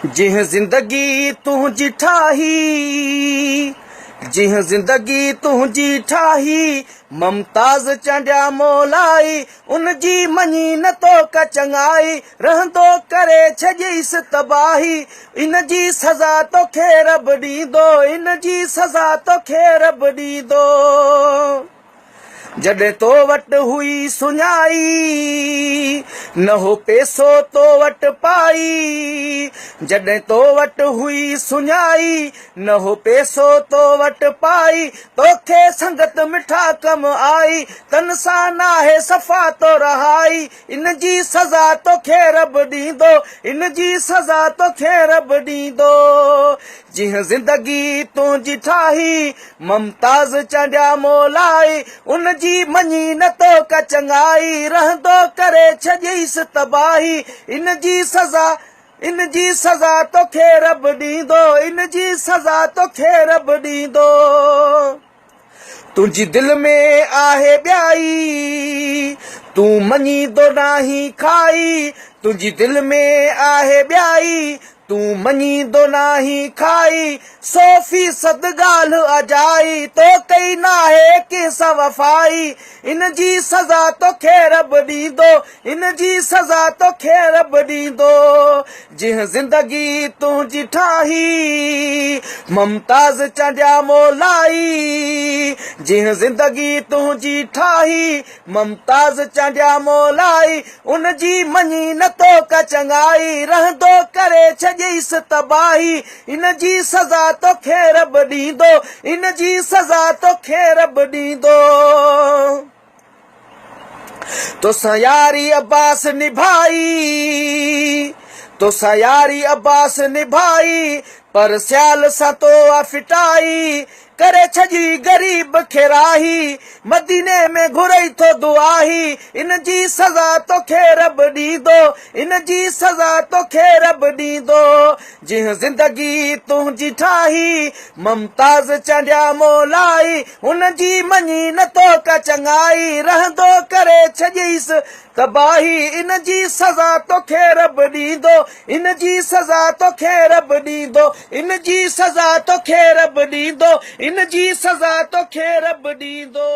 جنهن زندگي تنهنجي ٺاهي، جنهن زندگي تنهنجي ٺاهي، ممتاز چانڊيا مولائي، ان جي مڃي نه تو ڪا چڱائي، رهندو ڪري ڇڏيس تباهي، ان جي سزا توکي رب ڏيندو، ان جي سزا توکي رب ڏيندو. جڏهن تو وٽ هئي سڃائي، نه هو پيسو تو وٽ پائي. جڏهن تو وٽ هئي سڃائي، نه هو پيسو تو وٽ پائي. توکي سنگت مٺا ڪم آئي، تن سان ناهي صفا تو رهائي. ان جي سزا توکي رب ڏيندو، ان جي سزا توکي رب ڏيندو. جنهن زندگي تنهنجي ٺاهي، ممتاز چانڊيا مولائي، ان جي مڃي نه تو ڪا چڱائي، رهندو ڪري ڇڏيس تباهي، ان جي سزا ان جي سزا توکي رب ڏيندو، ان جي سزا توکي رب ڏيندو. تنهنجي دل ۾ آهي ٻيائي، تون مڃيندو ناهين کائي، تنهنجي دل ۾ آهي ٻيائي، تون مڃيندو ناهين کائي، سو فيصد ڳالهه اجائي، تو ڪئي ناهي ڪنهن سان وفائي، ان جي سزا توکي رب ڏيندو، ان جي سزا توکي رب ڏيندو، جنهن زندگي تنهنجي ٺاهي، ممتاز چانڊيا مولائي، جنهن زندگي تنهنجي ٺاهي، ممتاز چانڊيا مولائي، ان جي مڃي نه تو ڪا چڱائي، رهندو ڪري ڇڏيس تباهي، ان جي سزا توکي رب ڏيندو، ان جي سزا توکي رب ڏيندو. توسان ياري عباس نڀائي، توسان ياري عباس نڀائي، پر سيال سان تو آ ڦٽائي، ڪري ڇڏي غريب کي راهي، مديني ۾ گهرئي ٿو دعاهي، ان جي سزا توکي رب ڏيندو، ان جي سزا توکي رب ڏيندو، جنهن زندگي تنهنجي ٺاهي، ممتاز چانڊيا مولائي، ان جي مڃي نه تو ڪا چڱائي، رهندو ڪري ڇڏيس تباهي، ان جي سزا توکي رب ڏيندو، ان جي سزا توکي رب ڏيندو، ان جي سزا توکي رب ڏيندو، ان جي سزا توکي رب ڏيندو.